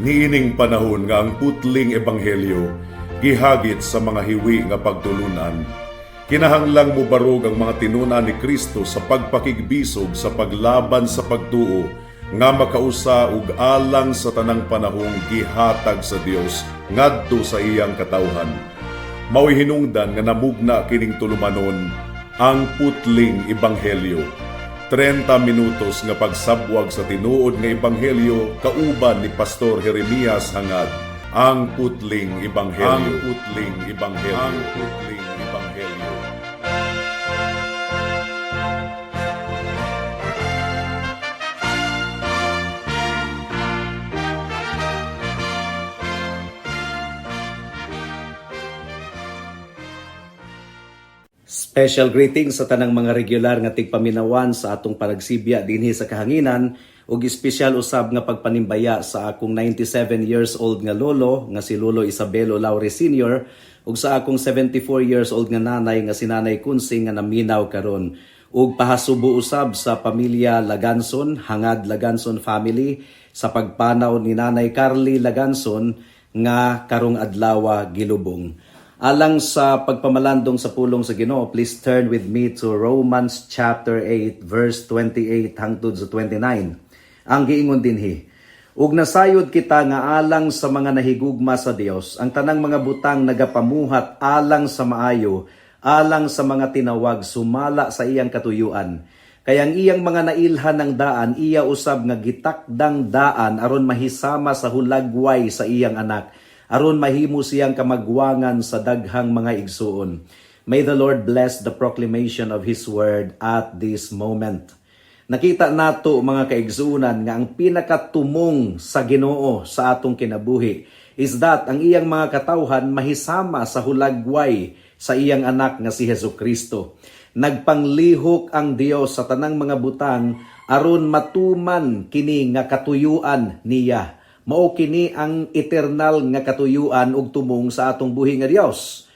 Niining panahon nga ang putling ebanghelyo gihagit sa mga hiwi nga pagtulunan, kinahanglang mubarog ang mga tinun-an ni Kristo sa pagpakigbisog sa paglaban sa pagtuo nga makausa ug alang sa tanang panahong gihatag sa Dios ngadto sa iyang katawhan. Mao'y hinungdan nga namugna kining tulumanon, Ang Putling Ebanghelyo. 30 minutos nga pagsabwag sa tinuod nga ebanghelyo kauban ni Pastor Jeremias Hangad. Ang Putling Ebanghelyo. Ang Putling Ebanghelyo. Ang Putling Ebanghelyo. Special greetings sa tanang mga regular nga tigpaminawan sa atong panagsibya dinhi sa kahanginan ug espesyal usab nga pagpanimbaya sa akong 97 years old nga lolo nga si Lolo Isabelo Laure Sr. ug sa akong 74 years old nga nanay nga si Nanay Kunsing nga naminaw karon, ug pahasubo usab sa pamilya Laganson, Hangad Laganson family, sa pagpanaw ni Nanay Carly Laganson nga karong adlaw gilubong. Alang sa pagpamalandong sa pulong sa Ginoo, please turn with me to Romans chapter 8 verse 28 hangtod sa 29. Ang giingon dinhi, "Ug nasayod kita nga alang sa mga nahigugma sa Dios, ang tanang mga butang nagapamuhat alang sa maayo, alang sa mga tinawag sumala sa iyang katuyuan. Kay ang iyang mga nailhan ng daan, iya usab nga gitakdang daan aron mahisama sa hulagway sa iyang anak, aron mahimo siyang kamagwangan sa daghang mga igsuon." May the Lord bless the proclamation of His word at this moment. Nakita nato, mga kaigsuonan, nga ang pinakatumong sa Ginoo sa atong kinabuhi is that ang iyang mga katawhan mahisama sa hulagway sa iyang anak nga si Hesus Kristo. Nagpanglihok ang Dios sa tanang mga butang aron matuman kini nga katuyuan niya. Mao kini ang eternal nga katuyuan ug tumong sa atong buhi nga Dios.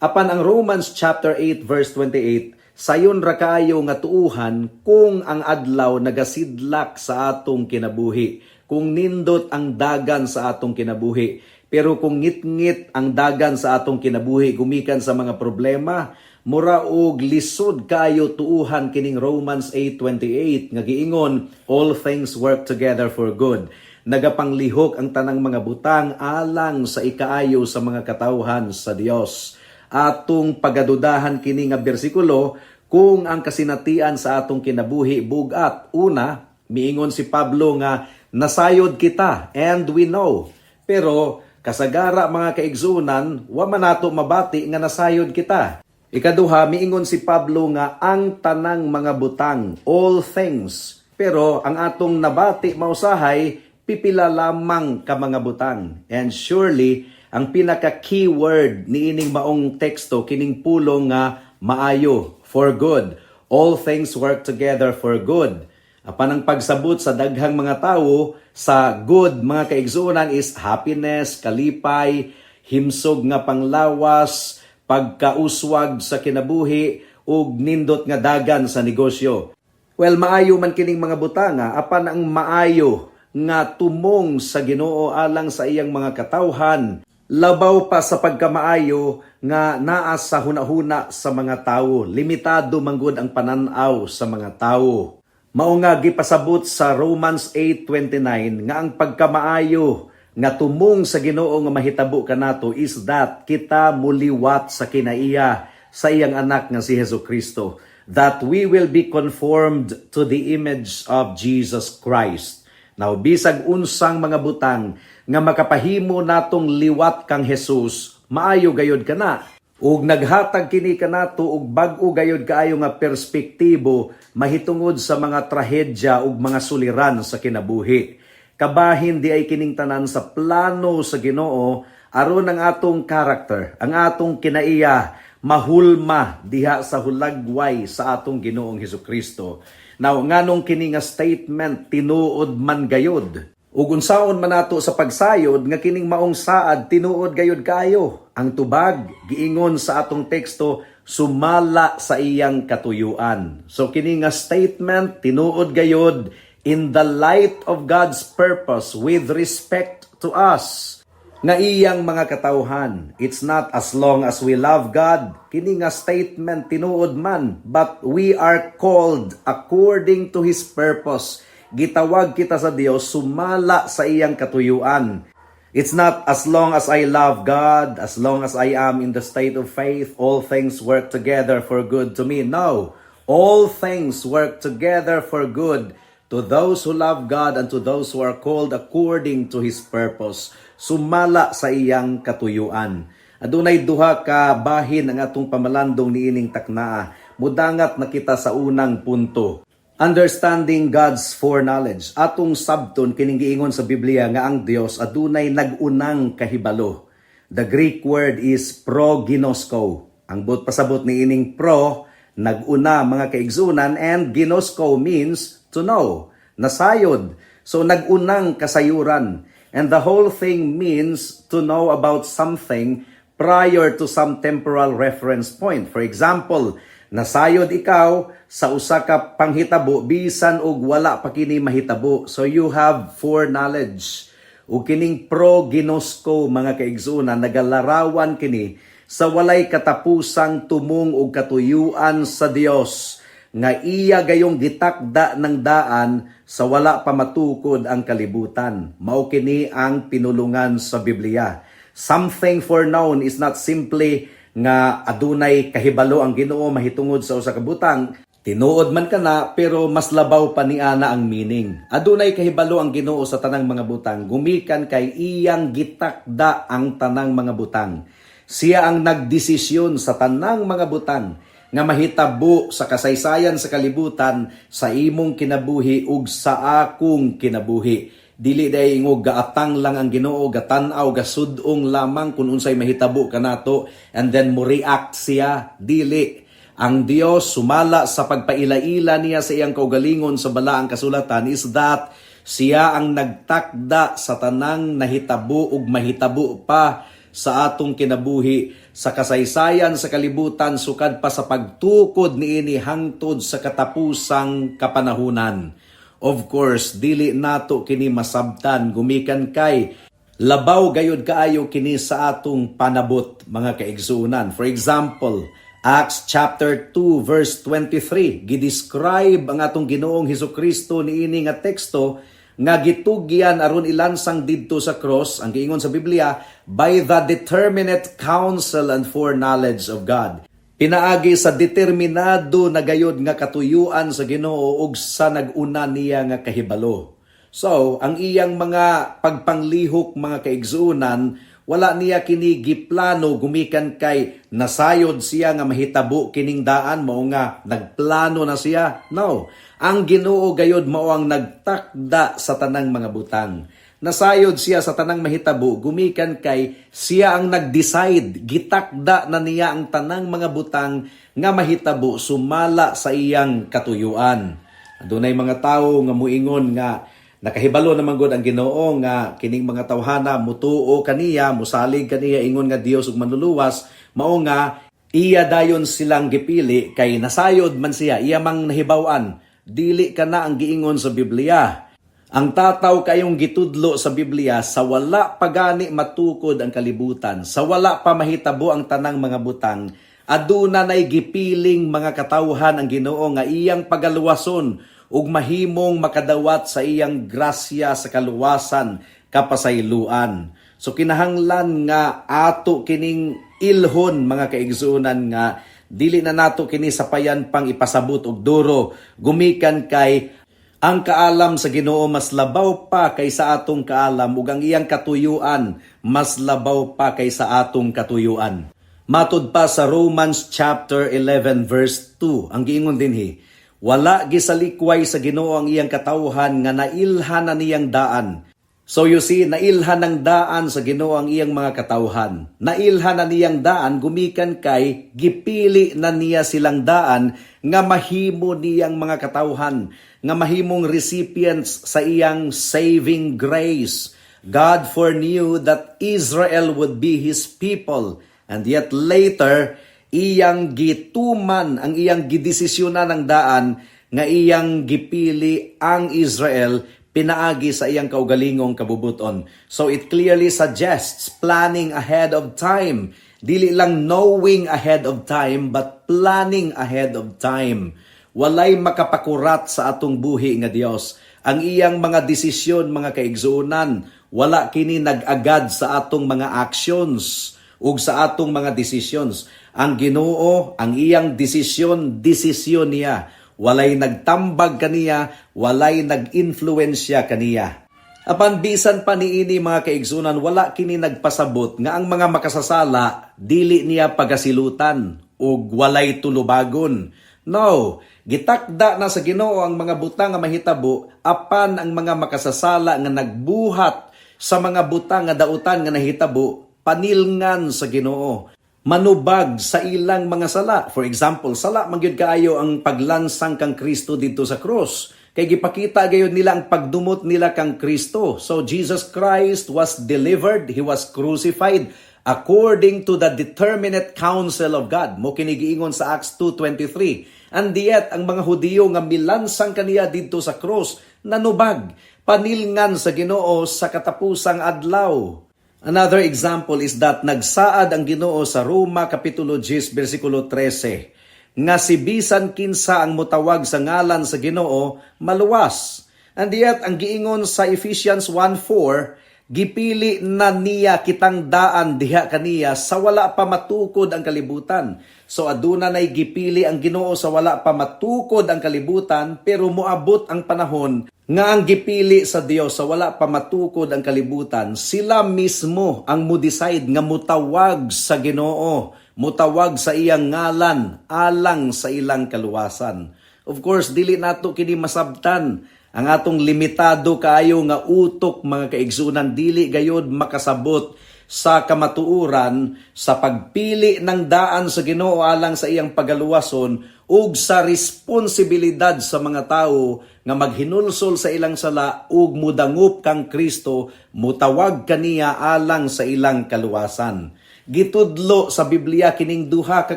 Apan ang Romans chapter 8 verse 28, sayon ra kaayo nga tuuhan kung ang adlaw nagasidlak sa atong kinabuhi, kung nindot ang dagan sa atong kinabuhi. Pero kung ngit-ngit ang dagan sa atong kinabuhi gumikan sa mga problema, mura og lisod kayo tuuhan kining Romans 8:28 nga giingon, "All things work together for good." Nagapanglihok ang tanang mga butang alang sa ikaayo sa mga katawhan sa Dios. Atong pagadudahan kini nga bersikulo kung ang kasinatian sa atong kinabuhi bugat. Una, miingon si Pablo nga nasayod kita and we know. Pero kasagara, mga kaigsunan, wa man nato mabati nga nasayod kita. Ikaduha, miingon si Pablo nga ang tanang mga butang, all things. Pero ang atong nabati mausahay pipila lamang ka mga butang. And surely, ang pinaka keyword niining maong teksto kining pulong nga maayo, for good. All things work together for good. Apan ang pagsabot sa daghang mga tawo sa good, mga kaigsuonan, is happiness, kalipay, himsog nga panglawas, pagkauswag sa kinabuhi ug nindot nga dagan sa negosyo. Well, maayo man kining mga butanga, apan ang maayo nga tumong sa Ginoo alang sa iyang mga katawhan labaw pa sa pagkamaayo nga naa sa hunahuna sa mga tawo. Limitado manggod ang pananaw sa mga tawo. Mao nga gipasabot sa Romans 8:29 nga ang pagkamaayo nga tumong sa Ginoo nga mahitabo kanato is that kita muliwat sa kinaiya sa iyang anak nga si Hesus Kristo, that we will be conformed to the image of Jesus Christ. Now, bisag unsang mga butang nga makapahimo natong liwat kang Jesus, maayo gayod kana. Ug naghatag kini kanato og bag-o gayod kaayo nga perspektibo mahitungod sa mga trahedya ug mga suliran sa kinabuhi. Kabahin di ay kining tanan sa plano sa Ginoo aron ang atong character, ang atong kinaiya mahulma diha sa hulagway sa atong Ginoong Hesus Kristo. Now, nganong kini nga statement tinuod man gayod? Ug unsaon man nato sa pagsayod nga kining maong saad tinuod gayod kaayo? Ang tubag, giingon sa atong teksto, sumala sa iyang katuyuan. So kini nga statement tinuod gayod. in the light of God's purpose with respect to us nga iyang mga katawhan. It's not "as long as we love God." Kini nga statement tinuod man, but we are called according to His purpose. Gitawag kita sa Dios sumala sa iyang katuyuan. It's not "as long as I love God, as long as I am in the state of faith, all things work together for good to me." No. All things work together for good to those who love God and to those who are called according to His purpose. Sumala sa iyang katuyuan. Adunay duha ka bahin ang atong pamalandong niining taknaa. Mudangat na kita sa unang punto. Understanding God's foreknowledge. Atong sabton kining giingon sa Biblia nga ang Dios adunay nag-unang kahibalo. The Greek word is proginosko. Ang buot pasabot niining pro, nag-una, mga kaigsunan, and ginosko means to know. Nasayod. So nag-unang kasayuran. And the whole thing means to know about something prior to some temporal reference point. For example, nasayod ikaw sa usa ka panghitabo bisan og wala pa kini mahitabo. So you have foreknowledge. Ug kining pro ginosko, mga kaigsuonan, nagalarawan kini sa walay katapusang tumong ug katuyuan sa Dios nga iya gayong gitakda ng daan sa wala pa matukod ang kalibutan. Mao kini ang pinulungan sa Biblia. Something foreknown is not simply nga adunay kahibalo ang Ginoo mahitungod sa usa ka butang. Tinuod man kana, pero mas labaw pa ni ana ang meaning. Adunay kahibalo ang Ginoo sa tanang mga butang gumikan kay iyang gitakda ang tanang mga butang. Siya ang nagdesisyon sa tanang mga butang nga mahitabo sa kasaysayan sa kalibutan, sa imong kinabuhi ug sa akong kinabuhi. Dili diay ingog gaatang lang ang Ginoo, gatan-aw, gasud-ong lamang kung unsay mahitabo kanato and then mo react siya. Dili. Ang Dios, sumala sa pagpaila-ila niya sa iyang kaugalingon sa Balaang Kasulatan, is that siya ang nagtakda sa tanang nahitabo ug mahitabo pa sa atong kinabuhi, sa kasaysayan sa kalibutan, sukad pa sa pagtukod niini hangtod sa katapusang kapanahunan. Of course, dili nato kini masabtan gumikan kay labaw gayud kaayo kini sa atong panabot, mga kaigsuonan. For example, Acts chapter 2 verse 23, gidescribe ang atong Ginoong Hesukristo niini nga teksto nga gitugyan aron ilansang didto sa cross. Ang giingon sa Biblia, by the determinate counsel and foreknowledge of God. Pinaagi sa determinado na gayod nga katuyuan sa Ginoo ug sa nag-una niya nga kahibalo. So, ang iyang mga pagpanglihok, mga kaigsuonan, wala niya kini giplano gumikan kay nasayod siya nga mahitabo kining daan, mao nga nagplano na siya. No. Ang Ginoo gayod mao ang nagtakda sa tanang mga butang. Nasayod siya sa tanang mahitabo gumikan kay siya ang nag-decide, gitakda na niya ang tanang mga butang nga mahitabo sumala sa iyang katuyuan. Adunay mga tawo nga muingon nga nakahibalo naman gud ang Ginoo nga kining mga tawhana mutuo kaniya, musalig kaniya, ingon nga Dios ug Manluluwas, mao nga iya dayon silang gipili kay nasayod man siya, iya mang nahibaw-an. Dili kana ang giingon sa Biblia. Ang tataw kayong gitudlo sa Biblia, sa wala pa gani matukod ang kalibutan, sa wala pa mahitabo ang tanang mga butang, aduna nay gipiling mga katawhan ang Ginoo nga iyang pagaluwason ug mahimong makadawat sa iyang grasya sa kaluwasan, kapasayloan. So kinahanglan nga ato kining ilhon, mga kaigsuonan, nga dili na nato kini sapayan pang ipasabot og duro gumikan kay ang kaalam sa Ginoo mas labaw pa kaysa atong kaalam ug ang iyang katuyuan mas labaw pa kaysa atong katuyuan. Matud pa sa Romans chapter 11 verse 2, ang giingon dinhi, wala gisalikway sa Ginoo ang iyang katawhan nga nailhan na niyang daan. So you see, nailhan ng daan sa Ginoo ang iyang mga katawhan. Nailhan na niyang daan gumikan kay gipili na niya silang daan nga mahimo niyang mga katawhan, nga mahimong recipients sa iyang saving grace. God foreknew that Israel would be His people, and yet later, iyang gituman ang iyang gidesisyonan ng daan nga iyang gipili ang Israel pinaagi sa iyang kaugalingong kabubuton. So it clearly suggests planning ahead of time. Dili lang knowing ahead of time, but planning ahead of time. Walay makapakurat sa atong buhi nga Dios. Ang iyang mga desisyon, mga kaigsuonan, wala kini nag-agad sa atong mga actions ug sa atong mga decisions. Ang Ginoo, ang iyang desisyon, desisyon niya. Walay nagtambag kaniya, walay nag-influensya kaniya. Apan bisan pa niini, mga kaigsunan, wala kini nagpasabot nga ang mga makasasala dili niya pagasilutan ug walay tulubagon. No, gitakda na sa Ginoo ang mga butang nga mahitabo, apan ang mga makasasala nga nagbuhat sa mga butang nga dautan nga nahitabo, panilngan sa Ginoo, manubag sa ilang mga sala. For example, sala man gyud kaayo ang paglansang kang Kristo didto sa krus. Kay gipakita gayud nila ang pagdumot nila kang Kristo. So Jesus Christ was delivered, he was crucified according to the determinate counsel of God. Mao kini giingon sa Acts 2:23. And yet ang mga Hudiyo nga milansang kaniya didto sa krus nanubag, panilngan sa Ginoo sa katapusang adlaw. Another example is that nagsaad ang Ginoo sa Roma kapitulo 10 bersikulo 13 nga si bisan kinsa ang motawag sa ngalan sa Ginoo maluwas. And yet ang giingon sa Ephesians 1:4, gipili na niya kitang daan diha kaniya sa wala pa matukod ang kalibutan. So aduna nay gipili ang Ginoo sa wala pa matukod ang kalibutan, pero moabot ang panahon nga ang gipili sa Dios sa wala pa matukod ang kalibutan, sila mismo ang mo-decide nga mutawag sa Ginoo, mutawag sa iyang ngalan alang sa ilang kaluwasan. Of course, dili nato kini masabtan. Ang atong limitado kaayo nga utok, mga kaigsunan, dili gayod makasabot sa kamatuoran sa pagpili ng daan sa Ginoo alang sa iyang pagaluwason ug sa responsibilidad sa mga tawo nga maghinulsol sa ilang sala ug mudangup kang Kristo, mutawag kaniya alang sa ilang kaluwasan. Gitudlo sa Biblia kining duha ka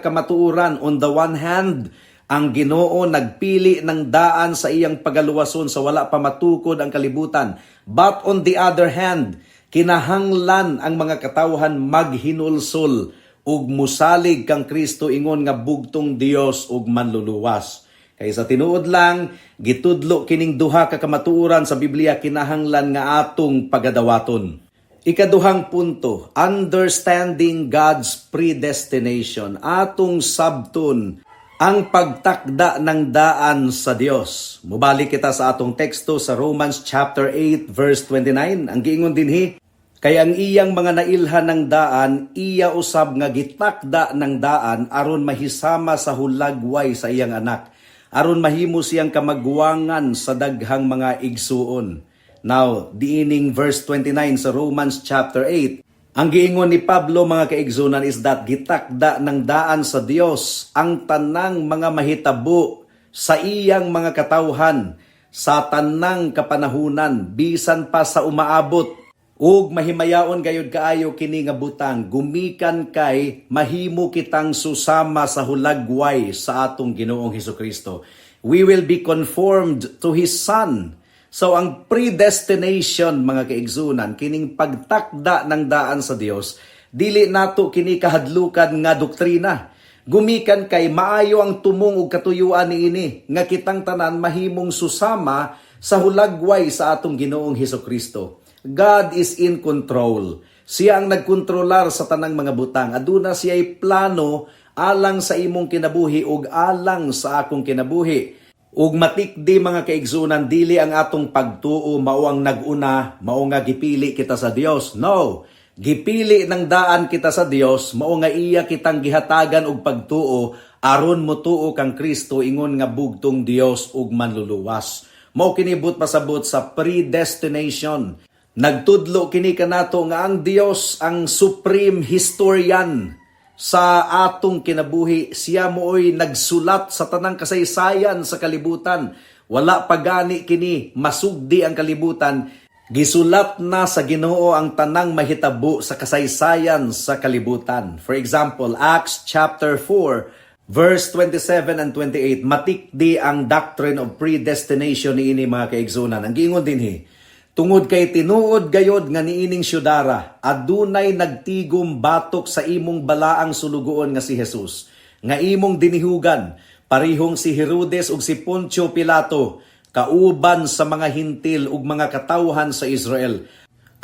kamatuoran. On the one hand, ang Ginoo nagpili ng daan sa iyang pagaluwason sa wala pa matukod ang kalibutan. But on the other hand, kinahanglan ang mga katawhan maghinulsol ug musalig kang Kristo ingon nga bugtong Dios ug manluluwas. Kay sa tinuod lang, gitudlo kining duha ka kamatuoran sa Biblia, kinahanglan nga atong pagadawaton. Ikaduhang punto, understanding God's predestination. Atong sabton ang pagtakda ng daan sa Dios. Mubalik kita sa atong teksto sa Romans chapter 8 verse 29. Ang giingon dinhi, "Kay ang iyang mga nailhan ng daan, iya usab nga gitakda ng daan aron mahisama sa hulagway sa iyang anak, aron mahimo siyang kamagwangan sa daghang mga igsuon." Now, diining verse 29 sa Romans chapter 8, ang giingon ni Pablo, mga kaigsunan, is that gitakda ng daan sa Dios ang tanang mga mahitabo sa iyang mga katawhan sa tanang kapanahunan, bisan pa sa umaabot. Ug mahimayaon gayud kaayo kini nga butang gumikan kay mahimo kitang susama sa hulagway sa atong Ginoong Hesukristo. We will be conformed to His Son. So ang predestination, mga kaigsunan, kining pagtakda ng daan sa Dios, dili nato kini kahadlukan nga doktrina. Gumikan kay maayo ang tumong ug katuyuan niini nga kitang tanan mahimong susama sa hulagway sa atong Ginoong Hesukristo. God is in control. Siya ang nagkontrolar sa tanang mga butang. Aduna siya'y plano alang sa imong kinabuhi ug alang sa akong kinabuhi. Ug matikdi, mga kaigsunan, dili ang atong pagtuo mao ang nag-una, mao nga gipili kita sa Dios. No. Gipili ng daan kita sa Dios, mao nga iya kitang gihatagan og pagtuo aron motuo kang Kristo ingon nga bugtong Dios ug manluluwas. Mao kini buot pasabot sa predestination. Nagtudlo kini kanato nga ang Dios ang supreme historian sa atong kinabuhi. Siya mooy nagsulat sa tanang kasaysayan sa kalibutan. Wala pa gani kini masugdi ang kalibutan, gisulat na sa Ginoo ang tanang mahitabo sa kasaysayan sa kalibutan. For example, Acts chapter 4 Verse 27 and 28, matikdi ang doctrine of predestination niini, mga kaigsunan. Ang giingon dinhi, "Tungod kay tinuod gayod nga niining syudara, adunay nagtigom batok sa imong balaang sulugoon nga si Jesus, nga imong dinihugan, parihong si Herodes ug si Poncio Pilato, kauban sa mga Hintil ug mga katawhan sa Israel,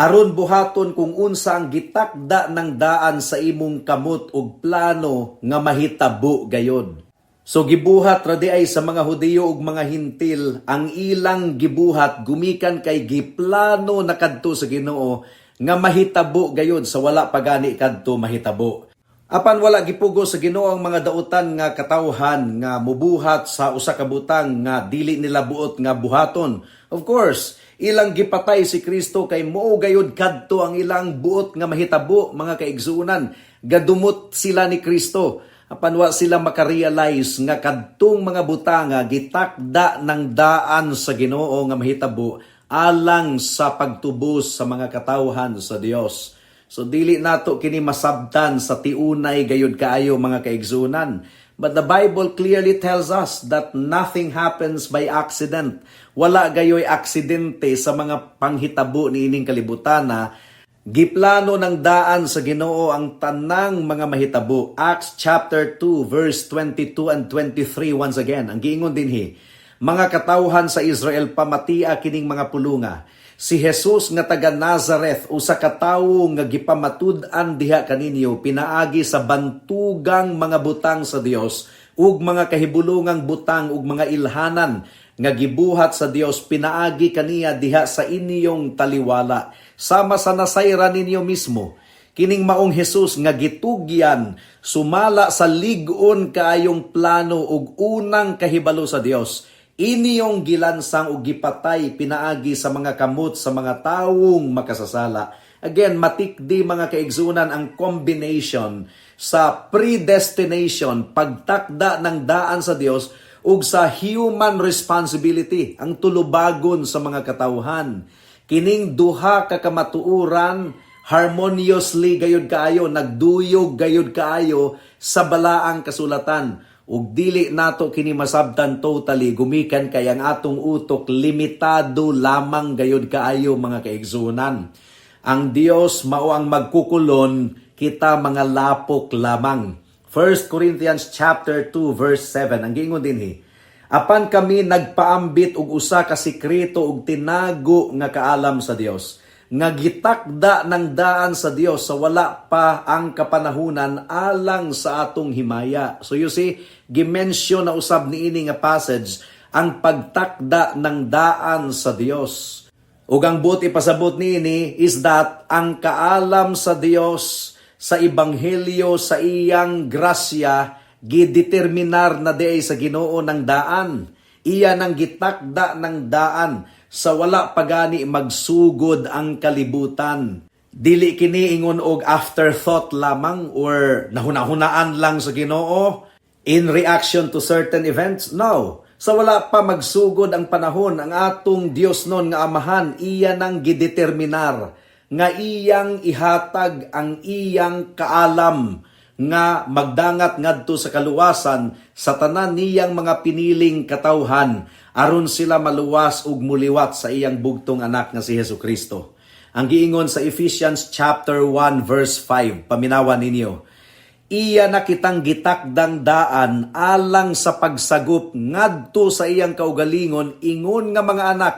aron buhaton kung unsa ang gitakda ng daan sa imong kamot ug plano nga mahitabo gayod." So gibuhat ra diay sa mga Hudiyo ug mga Hintil ang ilang gibuhat gumikan kay giplano na kadto sa Ginoo nga mahitabo gayod sa wala pa gani kadto mahitabo. Apan wala gipugos sa Ginoo ang mga dautan nga katawhan nga mubuhat sa usa ka butang nga dili nila buot nga buhaton. Of course, ilang gipatay si Kristo kay mao gayud kadto ang ilang buot nga mahitabo, mga kaigsuonan. Gadumot sila ni Kristo. Apan wa sila makarealize nga kadtong mga butanga gitakda ng daan sa Ginoo nga mahitabo alang sa pagtubos sa mga katawhan sa Dios. So dili nato kini masabtan sa tiunay gayud kaayo, mga kaigsunan. But the Bible clearly tells us that nothing happens by accident. Wala gayoy aksidente sa mga panghitabo niining kalibutan na giplano ng daan sa Ginoo ang tanang mga mahitabo. Acts chapter 2 verse 22 and 23 once again. Ang giingon dinhi, "Mga katawhan sa Israel, pamatia kining mga pulunga. Si Jesus nga taga Nazareth, usa ka tawo nga gipamatud-an diha kaninyo pinaagi sa bantugang mga butang sa Dios ug mga kahibulungang butang ug mga ilhanan nga gibuhat sa Dios pinaagi kaniya diha sa inyong taliwala. Sama sa nasayran ninyo mismo, kining maong Jesus nga gitugyan sumala sa lig-on kaayong plano ug unang kahibalo sa Dios, inyong gilansang ug gipatay pinaagi sa mga kamot sa mga tawong makasasala." Again, matikdi, mga kaigsunan, ang combination sa predestination, pagtakda ng daan sa Dios, ug sa human responsibility, ang tulubagon sa mga katawhan. Kining duha ka kamatuoran harmoniously gayud kaayo, nagduyog gayud kaayo sa balaang kasulatan. Ug dili nato kini masabtan totally gumikan kay ang atong utok limitado lamang gayud kaayo, mga kaigsunan. Ang Dios mao ang magkukulon, kita mga lapok lamang. 1 Corinthians chapter 2 verse 7, ang giingon dinhi, "Apan kami nagpaambit og usa ka sekreto ug tinago nga kaalam sa Dios nga gitakda ng daan sa Dios sa wala pa ang kapanahunan alang sa atong himaya." So you see, gi-mention na usab niini nga passage ang pagtakda ng daan sa Dios. Ug ang buot ipasabot niini is that ang kaalam sa Dios sa ebanghelyo sa iyang grasya gideterminar na diay sa Ginoo ng daan. Iya nang gitakda ng daan sa wala pagani magsugod ang kalibutan. Dili kini ingon og afterthought lamang or nahuna-hunaan lang sa Ginoo in reaction to certain events. No. Sa wala pa magsugod ang panahon, ang atong Dios nun nga Amahan, iya nang gideterminar nga iyang ihatag ang iyang kaalam nga magdangat ngadto sa kaluwasan sa tanan niyang mga piniling katawhan aron sila maluwas ug muliwat sa iyang bugtong anak nga si Hesus Kristo. Ang giingon sa Ephesians chapter 1 verse 5, paminawan ninyo, "Iya na kitang gitakdang daan alang sa pagsagop ngadto sa iyang kaugalingon ingon nga mga anak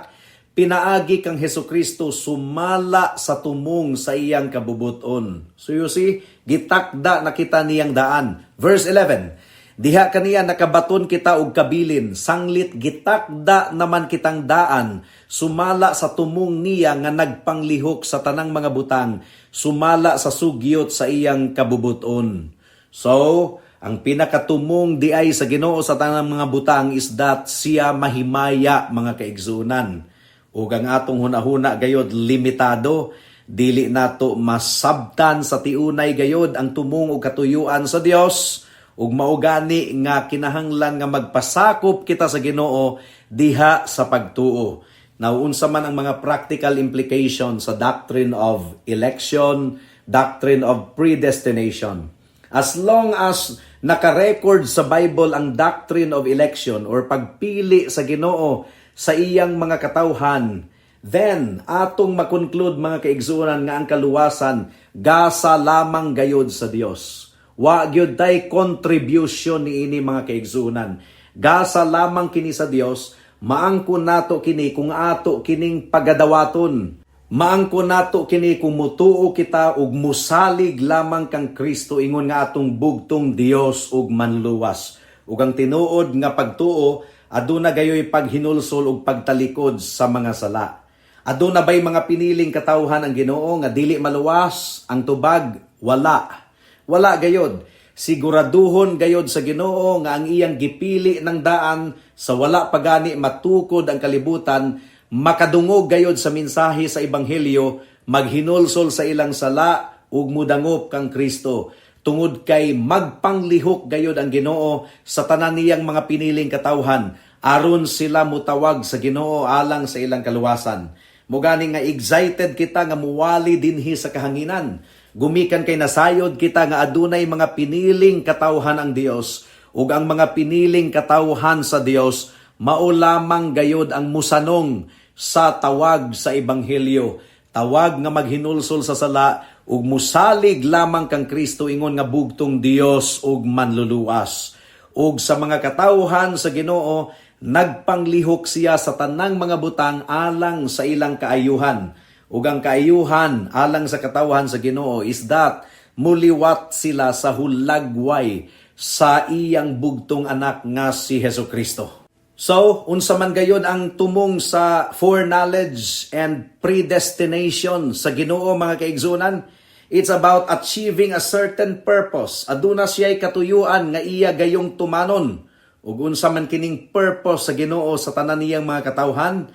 pinaagi kang Hesus Kristo sumala sa tumong sa iyang kabubuton." So you see, gitakda na kita niyang daan. Verse 11, "Diha kaniya nakabaton kita og kabilin sanglit gitakda naman kitang daan sumala sa tumong niya nga nagpanglihok sa tanang mga butang sumala sa sugyot sa iyang kabubuton." So, ang pinakatumong diay sa Ginoo sa tanang mga butang is that siya mahimaya, mga kaigsunan. Ug ang atong hunahuna gayod limitado, dili nato masabtan sa tiunay gayod ang tumong ug katuyuan sa Dios, ug mao gani nga kinahanglan nga magpasakop kita sa Ginoo diha sa pagtuo. Now, unsa man ang mga practical implication sa doctrine of election, doctrine of predestination? As long as Naka-record sa Bible ang doctrine of election or pagpili sa Ginoo sa iyang mga katawhan, then atong makonclude, mga kaigsuonan, nga ang kaluwasan gasa lamang gayod sa Dios. Wa gyud tay contribution niini, mga kaigsuonan. Gasa lamang kini sa Dios, maangkon nato kini kung ato kining pagadawaton. Maangkon nato kini kung mutuo kita ug musalig lamang kang Kristo ingon nga atong bugtong Dios ug manluwas. Ug ang tinuod nga pagtuo aduna gayoy paghinulsol ug pagtalikod sa mga sala. Aduna bay mga piniling katawhan ang Ginoo nga dili maluwas? Ang tubag, wala. Wala gayod. Siguraduhon gayod sa Ginoo nga ang iyang gipili ng daan sa wala pa gani matukod ang kalibutan, makadungog gayod sa mensahe sa ebanghelyo, maghinulsol sa ilang sala ug mudangop kang Kristo. Tungod kay magpanglihok gayod ang Ginoo sa tanan niyang mga piniling katawhan aron sila mutawag sa Ginoo alang sa ilang kaluwasan. Mao gani nga excited kita nga muwali dinhi sa kahanginan. Gumikan kay nasayod kita nga adunay mga piniling katawhan ang Dios, ug ang mga piniling katawhan sa Dios mao lamang gayod ang musanong sa tawag sa ebanghelyo. Tawag nga maghinulsol sa sala ug musalig lamang kang Kristo ingon nga bugtong Dios ug manluluwas. Ug sa mga katawhan sa Ginoo, nagpanglihok siya sa tanang mga butang alang sa ilang kaayuhan. Ug ang kaayuhan alang sa katawhan sa Ginoo is that muliwat sila sa hulagway sa iyang bugtong anak nga si Hesus Kristo. So, unsa man gayon ang tumong sa foreknowledge and predestination sa Ginoo, mga kaigsuonan? It's about achieving a certain purpose. Aduna siya'y katuyuan nga iya gayong tumanon. Ug unsa man kining purpose sa Ginoo sa tanan niyang mga katawhan?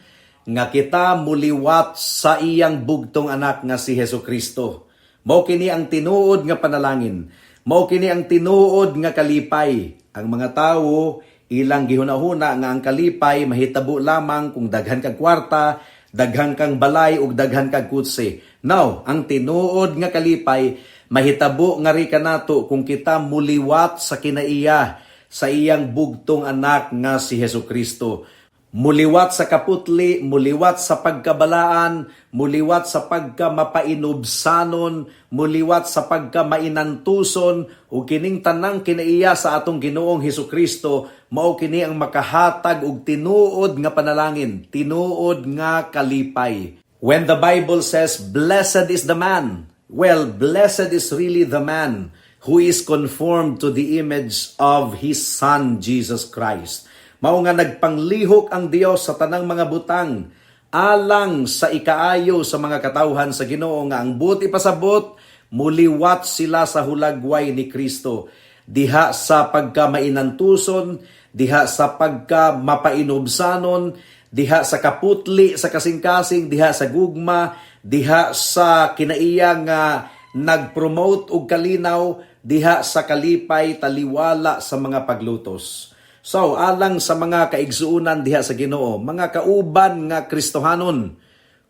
Nga kita muliwat sa iyang bugtong anak nga si Hesus Kristo. Mao kini ang tinuod nga panalangin. Mao kini ang tinuod nga kalipay. Ang mga tawo, ilang gihuna-huna nga ang kalipay mahitabo lamang kung daghan kag kwarta, daghan kang balay ug daghan kag kutse. Now, ang tinuod nga kalipay mahitabo ngari kanato kung kita muliwat sa kinaiya sa iyang bugtong anak nga si Hesus Kristo. Muliwat sa kaputli, muliwat sa pagkabalaan, muliwat sa pagkamapainubsanon, muliwat sa pagkamainantuson, ug kining tanang kinaiya sa atong Ginoong Hesus Kristo, mao kini ang makahatag og tinuod nga panalangin, tinuod nga kalipay. When the Bible says, "Blessed is the man," well, blessed is really the man who is conformed to the image of His Son, Jesus Christ. Mao nga nagpanglihok ang Dios sa tanang mga butang alang sa ikaayo sa mga katawhan sa Ginoo nga ang buot ipasabot, muliwat sila sa hulagway ni Kristo diha sa pagkamainantuson, diha sa pagka mapainubsanon, diha sa kaputli sa kasing-kasing, diha sa gugma, diha sa kinaiya nga nagpromote og kalinaw, diha sa kalipay taliwala sa mga paglutos. So, alang sa mga kaigsuonan diha sa Ginoo, mga kauban nga Kristohanon,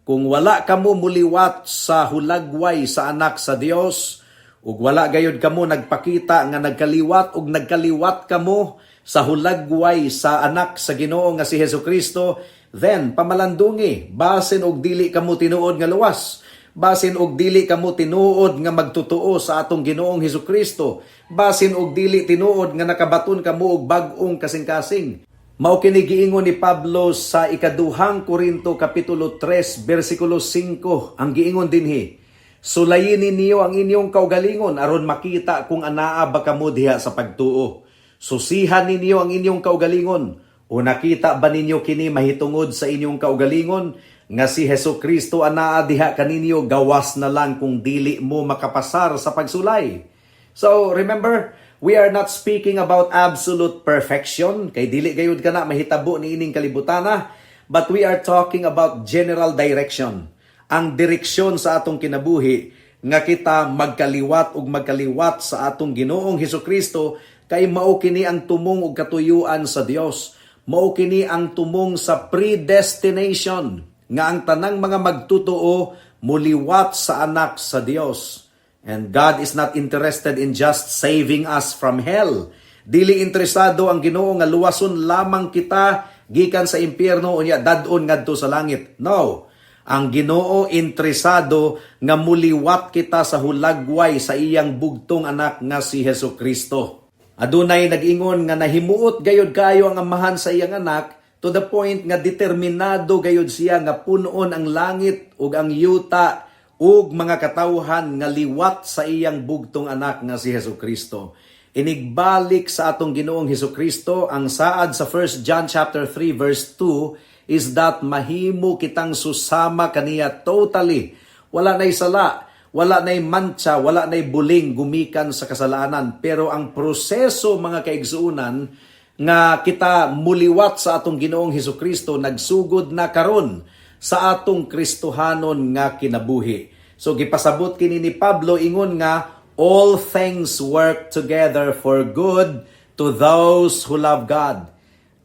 kung wala kamo muliwat sa hulagway sa anak sa Dios, ug wala gayod kamo nagpakita nga nagkaliwat ug nagkaliwat kamo sa hulagway sa anak sa Ginoo nga si Hesus Kristo, then pamalandungi, basin og dili kamo tinuod nga luwas. Basin og dili kamo tinuod nga magtotoo sa atong Ginoong Hesus Kristo. Basin og dili tinuod nga nakabaton kamo og bag-ong kasing-kasing. Mao kini giingon ni Pablo sa ikaduhang Korinto kapitulo 3 bersikulo 5. Ang giingon dinhi, "Sulayin ninyo ang inyong kaugalingon aron makita kung anaa ba kamo diha sa pagtuo. Susihan ninyo ang inyong kaugalingon. O nakita ba ninyo kini mahitungod sa inyong kaugalingon nga si Hesus Kristo anaa diha kaninyo, gawas na lang kung dili mo makapasar sa pagsulay?" So remember, we are not speaking about absolute perfection kay dili gayud kana mahitabo niining kalibutana, but we are talking about general direction. Ang direksyon sa atong kinabuhi nga kita magkaliwat ug magkaliwat sa atong Ginoong Hesus Kristo kay mao kini ang tumong ug katuyuan sa Dios. Mao kini ang tumong sa predestination nga ang tanang mga magtutoo muliwat sa anak sa Dios. And God is not interested in just saving us from hell. Dili interesado ang Ginoo nga luwason lamang kita gikan sa impyerno unya dad-on ngadto sa langit. No. Ang Ginoo interesado nga muliwat kita sa hulagway sa iyang bugtong anak nga si Hesus Kristo. Adunay nag-ingon nga nahimuot gayud kaayo ang amahan sa iyang anak to the point nga determinado gayud siya nga punon ang langit ug ang yuta ug mga katawhan nga liwat sa iyang bugtong anak nga si Hesus Kristo. Inigbalik sa atong Ginoong Hesus Kristo, ang saad sa 1 John chapter 3 verse 2 is that mahimo kitang susama kaniya totally. Wala na'y sala, wala na'y mantsa, wala na'y buling gumikan sa kasalanan. Pero ang proseso, mga kaigsuunan, nga kita muliwat sa atong Ginoong Hesus Kristo nagsugod na karon sa atong Kristohanon nga kinabuhi. So gipasabot kini ni Pablo, ingon nga all things work together for good to those who love God.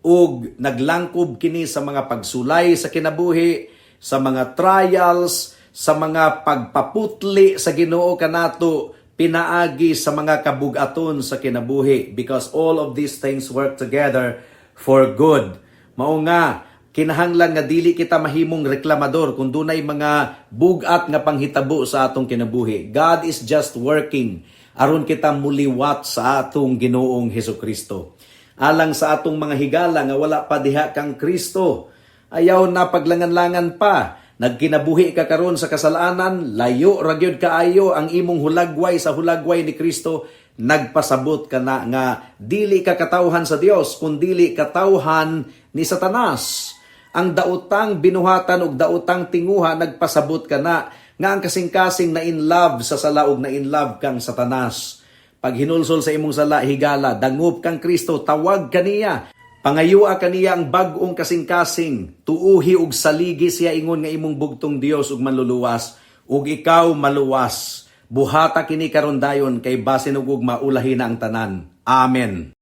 Ug naglangkob kini sa mga pagsulay sa kinabuhi, sa mga trials, sa mga pagpaputli sa Ginoo kanato pinaagi sa mga kabugaton sa kinabuhi, because all of these things work together for good. Mao nga kinahanglan nga dili kita mahimong reklamador kung dunay mga bugat nga panghitabo sa atong kinabuhi. God is just working aron kita muliwat sa atong Ginoong Hesus Kristo. Alang sa atong mga higala nga wala pa diha kang Kristo, ayaw na paglangan-langan pa. Nagkinabuhi ka karon sa kasalanan, layo ra gyud kaayo ang imong hulagway sa hulagway ni Kristo. Nagpasabot ka na nga dili ka katawhan sa Dios kun dili katawhan ni Satanas. Ang daotang binuhatan ug daotang tinguha, nagpasabot ka na nga ang kasing-kasing na in love sa sala ug na in love kang Satanas. Pag hinulsol sa imong sala, higala, dangop kang Kristo, tawag kaniya. Pangayua kaniya ang bag-ong kasing-kasing, tuuhi ug saligi siya ingon nga imong bugtong Dios ug manluluwas, ug ikaw maluwas. Buhata kini karon dayon kay basin ug ugma ulahi na ang tanan. Amen.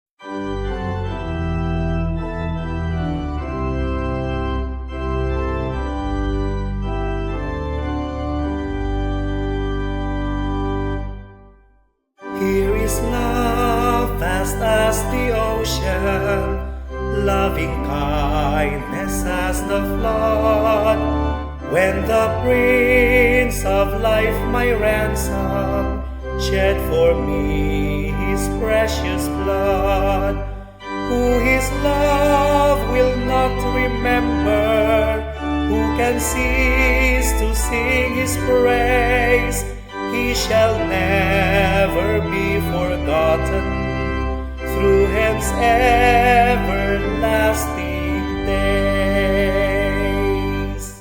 Here is love vast as the ocean, loving kindness as the flood. When the Prince of Life, my ransom, shed for me his precious blood, who his love will not remember, who can cease to sing his praise? He shall never be forgotten through heaven's everlasting days.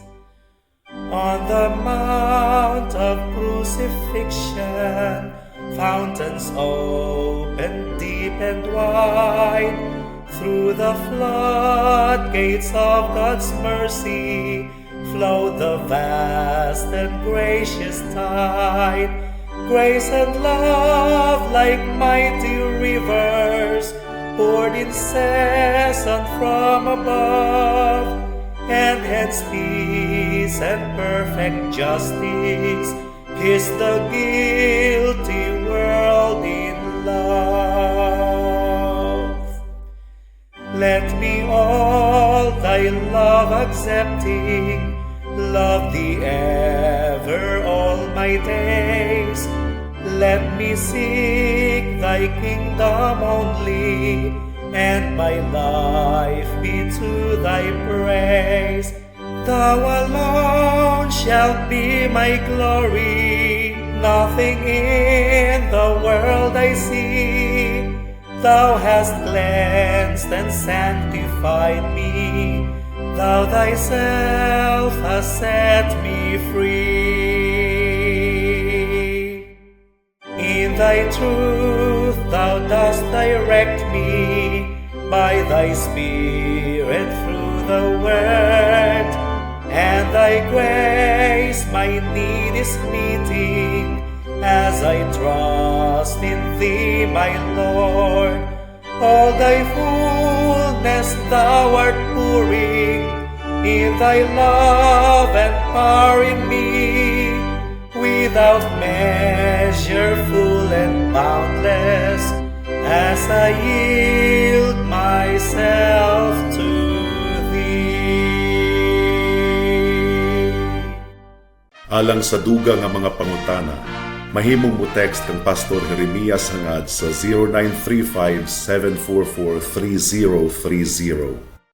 On the mount of crucifixion, fountains open deep and wide, through the floodgates of God's mercy flow the vast and gracious tide. Grace and love like mighty rivers poured incessant from above, and hence peace and perfect justice kiss the guilty world in love. Let me all thy love accepting, love thee ever all my days. Let me seek thy kingdom only, and my life be to thy praise. Thou alone shalt be my glory, nothing in the world I see. Thou hast cleansed and sanctified me, thou thyself hast set me free. In thy truth thou dost direct me, by thy Spirit through the word, and thy grace my need is meeting, as I trust in thee, my Lord. All thy fullness thou art pouring, in thy love and power in me, without measure. I yield myself to Thee. Alang sa dugang nga mga pangutana, mahimong mo text kang Pastor Jeremias Hangad sa 0935 744 3030.